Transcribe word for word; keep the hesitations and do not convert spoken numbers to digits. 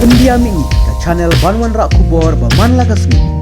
Pyndiam ïa ngi ka channel ban wanrah khubor ba man la ka sngi.